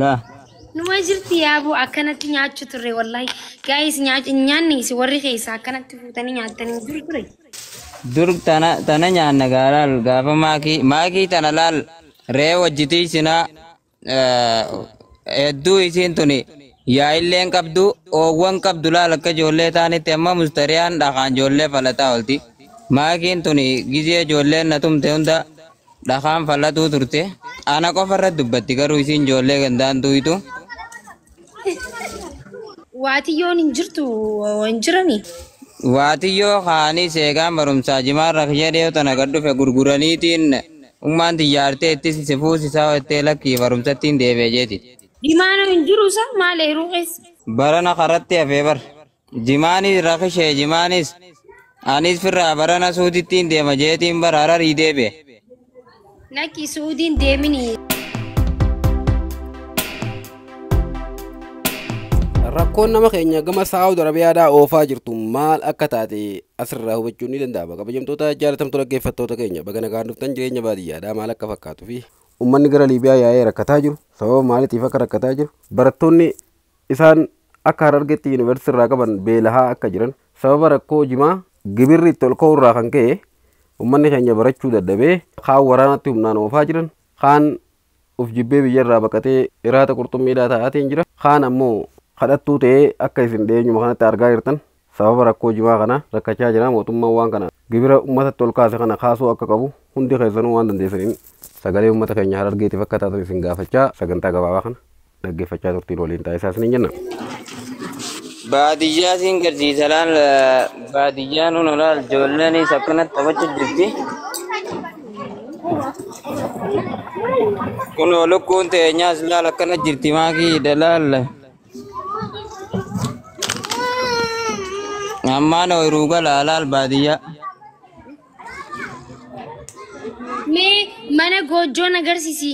Laa. Numa jirti yaaboo akkanatti nyaachuu turre wallahi. Guys nyaanni isin warri keessaa akkanatti fuutanii nyaattanii dur ture. Dur tana tana nyaanna gaa laal gaafa maakii maakii tana laal re'ee wajjitii sinaa hedduu isiin tuni yaa'illeen qabdu oowwan qabdu laal akka ijoollee taanitti amma mustariyaan dhakaan ijoollee falataa oolti. Maakiin tuni gizee ijoolleen na tumte hunda dhakaan falatuu turte. Ana qofa irra dubbatti garuu isiin ijoollee gandaan tuyitu. Waatiyyoon hin jirtu hin jirani. Waatiyyoo kaanii seegaan barumsaa jimaarra kiyya dhiyoo tana gad dhufe gurguraniitiin ummaan xiyyaartee itti si fuusisaa jettee lakkii barumsattiin deebi'e jeeti. Jimaanoo hin jiru isa maal eeruu keessa. Barana karatti hafee bar. Jimaanis rakishee jimaanis anis firraa barana suutittiin deema jeetiin bara hararii deebi'e. Lakki Suudiin deemini. Rakkoon nama keenya gama Saawud Arabiyaadhaa oofaa jirtu maal akka taate asirraa hubachuun ni danda'ama. Kabajamtoota jaalatamtoota dhaggeeffattoota keenya baga nagaan dhuftan jireenya baadiyyaadhaa maal akka fakkaatuu fi uummanni gara Liibiyaa yaa'ee rakkataa jiru sababa maaliitiif akka rakkataa jiru barattoonni isaan akka Harargeetti yuunivarsiitii irraa qaban beelahaa akka jiran sababa rakkoo jimaa gibirri itti ol ka'uu irraa kan ka'e uummanni keenya barachuu dadhabee kaan waraanatti humnaan oofaa jiran kaan uf jibbee biyya irraa baqatee iraata qurxummiidhaa taa'aatiin jira kaan ammoo kadhattuu ta'ee akka isin dhiyeenyuma kanatti argaa jirtan sababa rakkoo jimaa kana rakkachaa jira mootummaan waan kana gibira uummatatti ol kaase kana kaasuu akka qabu hundi keessanuu waan dandeessaniin sagalee uummata keenya Harargeetiif akka taatan isin gaafachaa sagantaa gabaabaa kana dhaggeeffachaa turtiin waliin taasisaa isiniin jenna. Baadiyyaa siin garsiisa laal baadiyyaa nun laal ijoolleenis akkanatti taphachuu jirti. Kunoo lukkuun teenyaas laal akkana jirti maakii dalaal. Ammaan ooyiruu galaa laal baadiyyaa. Mee mana goojjoon agarsiisi.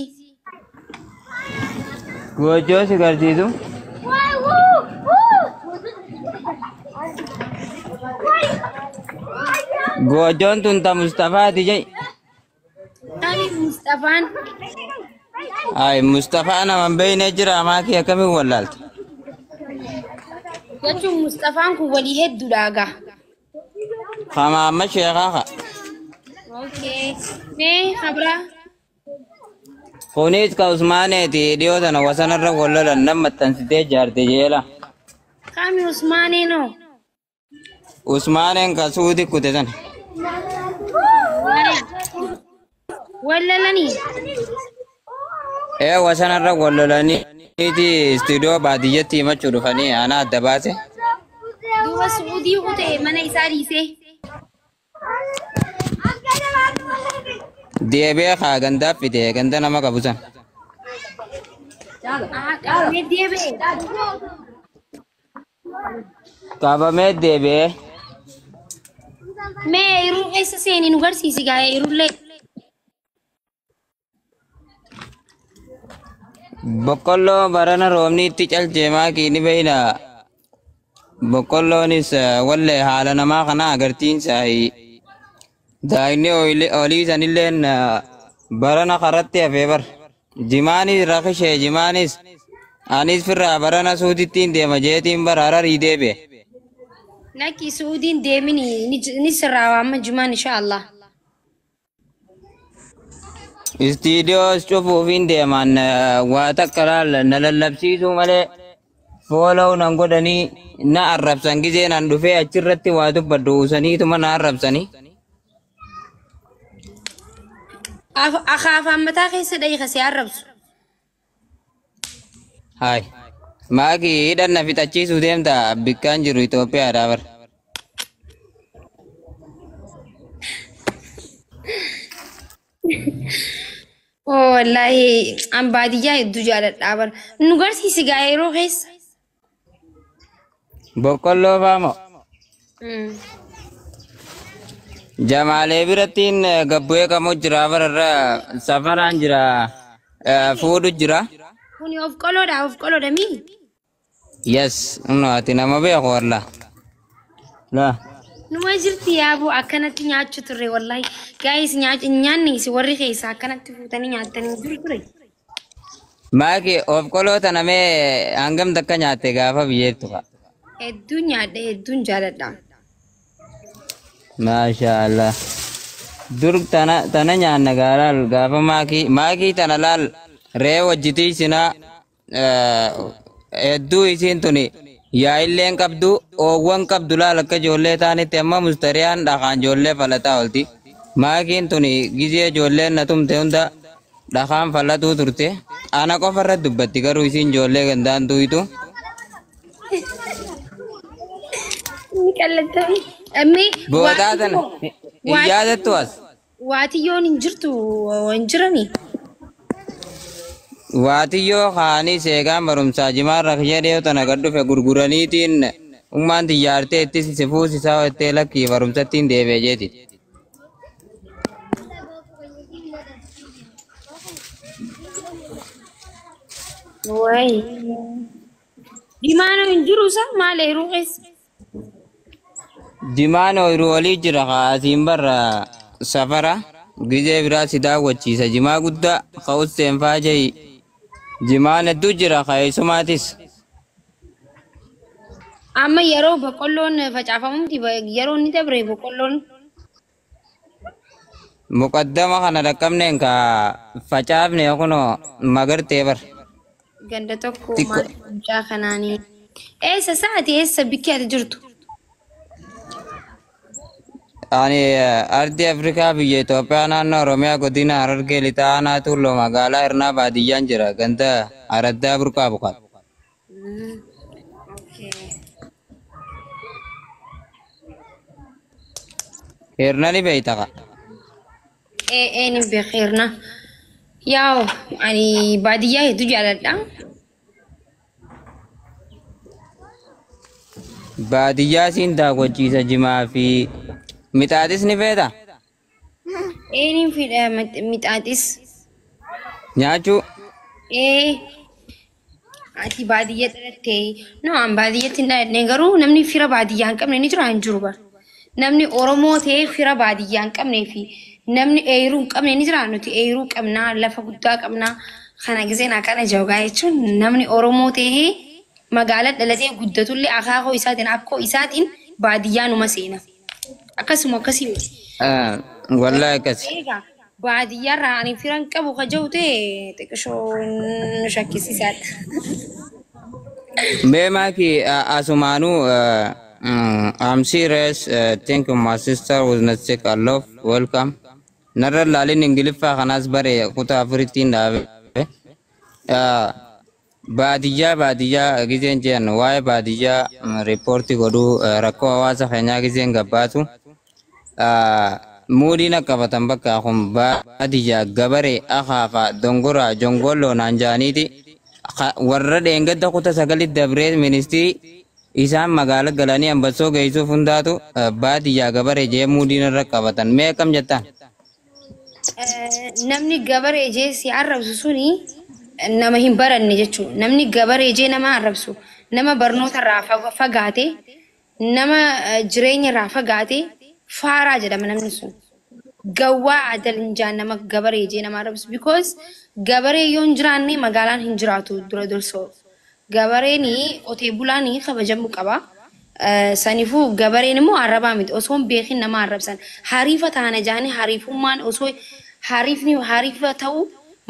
Goojjoo si garsiisu. Goojjoon tun ta Mustafaati jai. Ani Mustafaan. Ay Mustafaa nama hin beekne jira maakii akkamiin wallaalta. Jechuun Mustafaan kun walii hedduudha gaa. Kama amma sheekaa ka. Okay. Mee habraa. Kunis ka Usmaaneeti dhiyoo tana wasanarra wal lolan nan maxxansitee ijaarte jeela. Kami Usmaaneenoo. Usmaaneen ka suuti kute sana. Wallalanii. Ee wasanarra wal lolaniiti istiidiyoo baadiyyatti himachuu dhufanii ana adda baase. Duuba Suudii kutee mana isaa dhiisee. Deebi'ee kaa gandaaf fide ganda nama qabu sana. Qabamee deebi'e. Qabamee deebi'ee. Mee eeruu keessa seeni nu garsiisi gaa eerullee. Boqqolloo barana roobni itti calchee maakii ni beeyna. Boqqolloonis wallee haala namaa kana agarsiisa. Daa'imni olii sanilleen barana karatti hafee bar. Jimaanis rakishee jimaanis anis firraa barana suutittiin deema jeetiin bara hararii deebi'e. Lakki Suudiin deemini ni sirraa amma jimaan insha Allah. Istiidiyoos cufuufiin deemaan waa takka laal na lallabsiisuu malee fooloo nan godhanii na arrabsan gizee nan dhufee achirratti waa dubbadhu usaniituma na arrabsanii. Akaafaan mataa keessa dhahi kasee arrabsu. Haay. Maakii hidhan na fixachiisuu deemta bikkaan jiru Itoophiyaadhaa bar. Oo wallaahi an baadiyyaa hedduu jaaladhaa bar. Nu garsiisi gaa yeroo keessa. Boqqolloo faamoo. Jamaalee birattiin gabbu'ee kamuu jira bararra safaraan jira fuudhu jira. Kuni of qoloodha of qoloodha mii. Yes, no ati nama beeku walla. La. Numa jirti yaaboo akkanatti nyaachuu turre wallahi. Guys nyaanni isin warri keessaa akkanatti fuutanii nyaattanii dur ture. Maaki of qoloo tana mee hangam takka nyaatte gaafa biyyeettu fa'a? Hedduun nyaadha, hedduun jaaladha. Maasha Allah. Dur tana tana nyaanna gaalaal gaafa maakii maakii tana laal re'ee wajjitii isinaa hedduu isiin tuni yaa'illeen qabdu oowwan qabdu laal akka ijoollee taanitti amma mustariyaan dhakaan ijoollee falataa oolti. Maakiin tuni gizee ijoolleen na tumte hunda dhakaan falatuu turte. Ana qofa irra dubbatti garuu isiin ijoollee gandaan tuyitu. Ni qallatame. Ammee Boodaa tana hin yaadattu as. Waatiyyoon hin jirtu, hin jirani. Waatiyyoo kaanii seegaan barumsaa jimaarra kiyya dhiyoo tana gad dhufe gurguraniitiin ummaan xiyyaartee itti si fuusisaa jettee lakkii barumsattiin deebi'e jeeti. Wayi. Jimaan hin jiru isa maal eeruu keessa? Jimaan ooyiruu olii jira asiin barra safara gizee biraa si daawwachiisa jimaa guddaa ka'us seenfaa jahi jimaan hedduu jira ka'eessumaatis. Amma yeroo boqqolloon facaafamutti yeroo inni dabre boqqolloon. Muqaddama kana dhaqqabneen ka facaafne kunoo magartee bar. Ganda tokko Xiqqoo. Maal mucaa kanaanii. Eessa sa'aati, eessa bikki ati jirtu? Ani ardii Afrikaa biyya Itoophiyaa naannoo Oromiyaa godina Harargee lixaa aanaa Tuulloo magaalaa Hirnaa baadiyyaan jira ganda Araddaa Burqaa Buqaa. Hirna ni beeyta ka. Ee, ni beeka Hirna. Yaa'u ani baadiyyaa hedduu jaaladha. Baadiyyaa siin daawwachiisa jimaa fi mixaaxis ni feeta? Ee, ni fedha mixaaxis. Nyaachuu? Ee, ati baadiyyaa dhalattee? No, an baadiyyaatti hin dhaladhe, garuu namni fira baadiyyaa hin qabne ni jira, hin jiru bara. Namni Oromoo ta'ee fira baadiyyaa hin qabnee fi namni eeruu hin qabne ni jira. Nuti eeruu qabnaa, lafa guddaa qabnaa. Kana giseen akkana jawgaa jechuun namni Oromoo ta'ee magaalaa dhalatee guddatullee akaakoo isaatiin akkoo isaatiin baadiyyaa numa seena. Akkasuma akkasii miti. Wallaahi akkasi. Egaa baadiyyaarraa ani fira hin qabu ka jiru ta'e xiqqishoo nu shakkisiisaadha. Mee maaki asumaanuu, I'm serious. Thank you, my sister was not sick. I love welcome. Narra laalin Ingiliffaa kanaas bare kutaa afurittiin dhaabe. Baadiyyaa baadiyyaa gizeen jeen waa'ee baadiyyaa riippoortii godhuu rakkoo hawaasa keenyaa gizeen gabbaatu muudiin akka qabatan bakka kun baadiyyaa gabaree akaafa dongoraa jongolloo naan jaaniiti warra dheengadda kuta sagalit dabree ministirii isaan magaala galanii ambassoo geessuuf hundaatu baadiyyaa gabaree jee muudiin irra qabatan mee akkam jettaan? Namni gabaree jee si arrabsu suni nama hin baranne jechuudha. Namni gabaree jee nama arrabsu nama barnoota irraa fagaate, nama jireenya irraa fagaate, faaraa jedhama namni sun. Gawwaa adal hin jaan nama gabaree jee nama arrabsu. Because gabaree yoo hin jiraanne magaalaan hin jiraatu dura dursoo. Gabareen qotee bulaan kabajamuu qaba. Saniifuu gabareen immoo arrabaa miti. Osoo hin beekin nama arrabsan. Hariifa taana jaanii hariifummaan osoo hariifni hariifa ta'u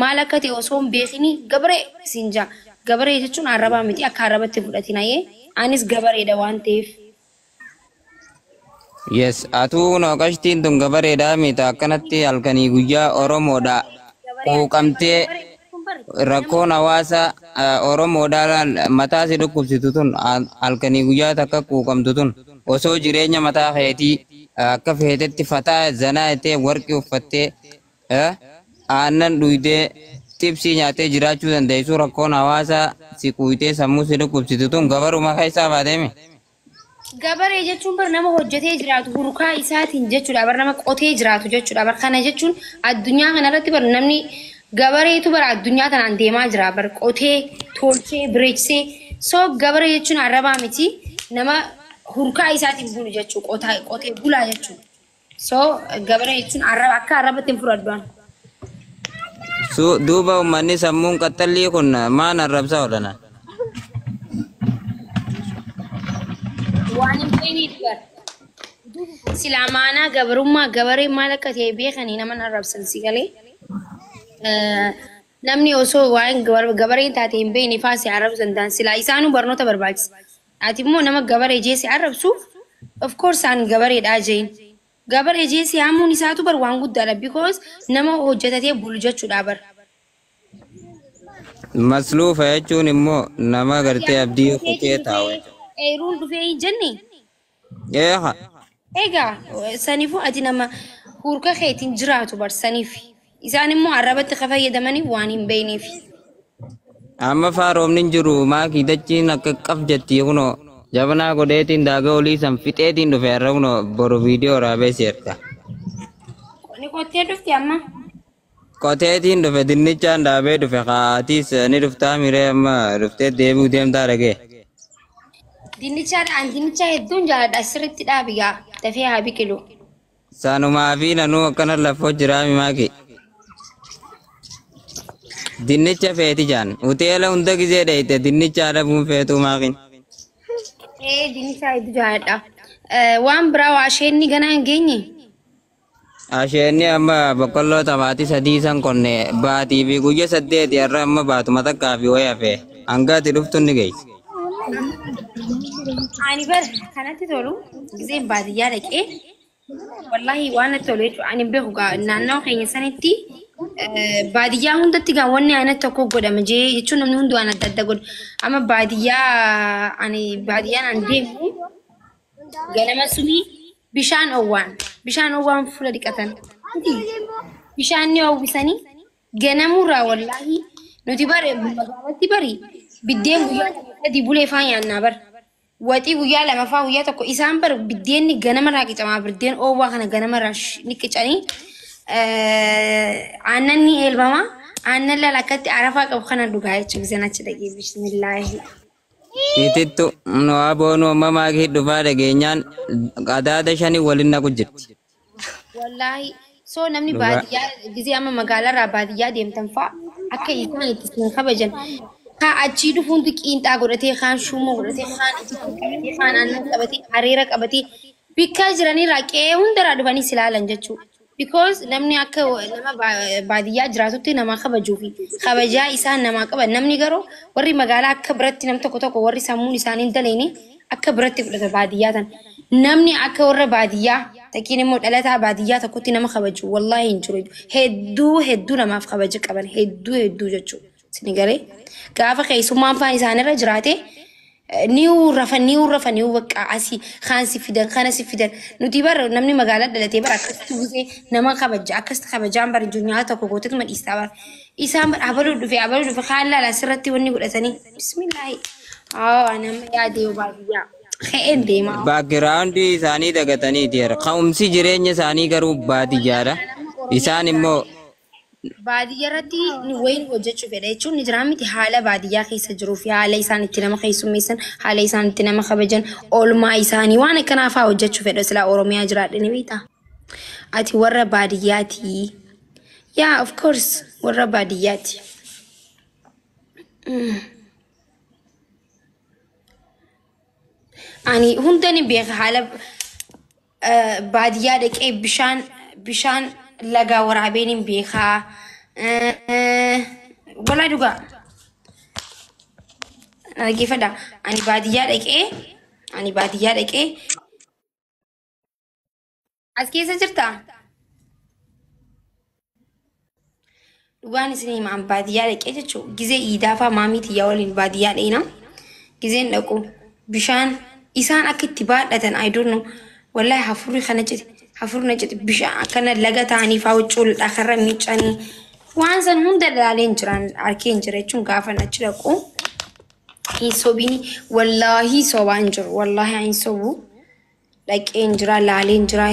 maal akka ta'e osoo hin beekini gabaree siin jaa. Gabaree jechuun arrabaa miti, akka arrabatti fudhatinayee. Anis gabareedha waan ta'eef. Yes, atuu noqashtiin tun gabareedhaa miti akkanatti halkanii guyyaa Oromoodha. Quuqamtee rakkoon hawaasa Oromoodhaa mataa si dhukkubsitu tun halkanii guyyaa takka quuqamtu tun osoo jireenya mataa keetii akka feetetti fataa zanaa jettee warqii uffattee aannan dhuydee xibsii nyaattee jiraachuu dandeessu rakkoon hawaasa si quuyitee sammuu si dhukkubsitu tun gabaruma keessaa baateemi. Gabaree jechuun bar nama hojjetee jiraatu hurkaa isaatiin jechuudha. Bar nama qotee jiraatu jechuudha. Bar kana jechuun addunyaa kanarratti bar namni gabareetu bar addunyaa tanaan deemaa jira. Bar qotee, tolchee, bireechsee. So gabaree jechuun arrabaa miti. Nama hurkaa isaatiin bulu jechuudha. Qotee bulaa jechuudha. So gabaree jechuun arraba akka arrabatti hin fudhadhu. Duuba uummanni sammuun qaxxallii kun maan arrabsaa oolana? Waan hin beekneef bara. Silaa maanaa gabarummaa gabaree maal akka ta'e beekanii nama arrabsan si galee. Namni osoo waan gabareen taate hin beekne faa si arrabsu danda'an silaa isaanuu barnoota barbaachisa. Ati immoo nama gabaree jee si arrabsu, of course an gabareedhaa jeen. Gabaree jee si haamuun isaatu bar waan guddaadha, because nama hojjetatee bulu jechuudha bar. Masluufa jechuun immoo nama gartee abdii kutee taa'u jechuudha. Eeruun dhufee hin jenne. Eeha. Egaa saniifuu ati nama hurka keetiin jiraatu bar saniif. Isaan immoo arrabatti ka fayyadamaniif waan hin beekneef. Amma faa roobni hin jiru, maakii dachiin akka qaf jetti. Kunoo jabanaa godheetiin daagaa olii san fixeetiin dhufe har'a. Kunoo boru viidiyoo raabee si erga. Ni qottee dhufti amma. Qoteetiin dhufe, dinnichaan dhaabee dhufe. Haatiis ni dhuftaa miree, amma dhuftee deebi'uu deemtaa dhagee. Dinnichaadha, an dinnicha hedduun jaaladha, sirriitti dhaabi gaa, dafee haa biqilu. Sanumaa fi nanuu akkana lafoo jiraa maaki. Dinnicha feeti jaan hoteela hunda gizee dheeyte dinnicha dhabuun feetuu maakin. Ee, dinnicha hedduu jaaladha. Waan biraa waa isheenni ganaa hin geenye. Asheenni amma boqqolloo tamaatii sadii san qonne, baatii fi guyya 8 har'a, amma baatuma takkaa fi wayi hafe, hanga ati dhuftu ni geessi. Ani bar kanatti tolu giseen baadiyyaa dhaqee, wallahi waan natti tolu jechuudha. Ani hin beeku gaa, naannawa keenya sanitti baadiyyaa hundatti gaa wanni ana tokko godhama jee jechuun namni hundi waan adda adda godha. Amma baadiyyaa ani baadiyyaan an deemu ganama suni bishaan oowwaan fuula dhiqatan. Miti bishaan ni oowwisanii ganamurraa. Wallaahi nuti bare magaalatti bari biddeen guyyaa 3 bulee faa nyaannaa bar. Waxii guyyaa 2 faa, guyyaa 1. Isaan bar biddeenni ganamarraa qicamaa, biddeen oowwaa kana ganamarraa ni qicanii, aannan ni eelmama, aannan lala akkatti arafaa qabu kana dhugaa jechuudha giseen achi dhaqee, bismillaahi. Itittu nu aboonu amma maakii dhufaa dhageenyaan qadaada shanii waliin naqu jirti. Wallaahi so namni Dhugaa. baadiyyaa gisee amma magaalaarraa baadiyyaa deemtan fa'a akka isaan itti isin kabajan, kaa achii dhufuuntu qiinxaa godhatee, kaan shuumoo godhatee, kaan itittuu qabatee, kaan aannan qabatee, areera qabatee, bikkaa jiranirraa qe'ee hundarraa dhufanii si ilaalan jechuudha. Because namni akka nama baadiyyaa jiraatutti nama kabajuu fi kabajaa isaan namaa qaban, namni garuu warri magaalaa akka biratti nam tokko tokko warri sammuun isaanii hin daleene akka biratti fudhata baadiyyaa tan. Namni akka warra baadiyyaa takkiin immoo dhalataa baadiyyaa tokkotti nama kabaju wallaahi hin jiru. Hedduu hedduu namaaf kabaja qaban, hedduu hedduu jechuudha. Sini galee gaafa keessummaan faan isaanirra jiraate niu rafa, niu rafa, niu bakka asii kaan si fidan, kana si fidan. Nuti bar namni magaalaa dhalatee bar akkasitti busee nama kabaja, akkasitti kabajaan bar jiru, nyaata tokko gootetuma dhiistaa bar. Isaan bar abaluu dhufe, abaluu dhufe, kaan laala asirratti wanni godhatanii, bismillaahi. Haa, nama yaadee baadiyyaa ka'een deemaa. Backgroundii isaanii dagataniiti jira. Ka'umsi jireenya isaanii garuu baadiyyaadha. Isaan immoo Baadiyyaa irratti ni wayin hojjechuu fedha jechuun ni jira miti, haala baadiyyaa keessa jiruu fi haala isaan itti nama keessummeessan, haala isaan itti nama kabajan, oolmaa isaanii, waan akkanaa fa'aa hojjechuu fedha silaa Oromiyaa jiraadhe, ni beektaa. Ati warra baadiyyaati. Yeah, of course, warra baadiyyaati. Ani hunda ni beeka, haala baadiyyaa dhaqee bishaan lagaa waraabeen hin beekaa. Walaa dhugaa. Dhaggeeffadha. Ani baadiyyaa dhaqee as keessa jirtaa? Dhugaan isin hima, ani baadiyyaa dhaqee jechuun gizee iidaa fa'aa maamii tiyyaa waliin baadiyyaa dheena. Gizeen dhaqu bishaan isaan akka itti baadhatan, I don't know. Wallahi hafuurri kana cite, hafuurri na cite, bishaan akkana laga ta'anii fa'aa huccuu dhakarra miicanii waan san hunda ilaalee hin jiran, arkee hin jira jechuun gaafa achi dhaqu. Hin sobini, wallaahi sobaa hin jiru, wallaahi hin sobu, dhaqee hin jira, laalee hin jira.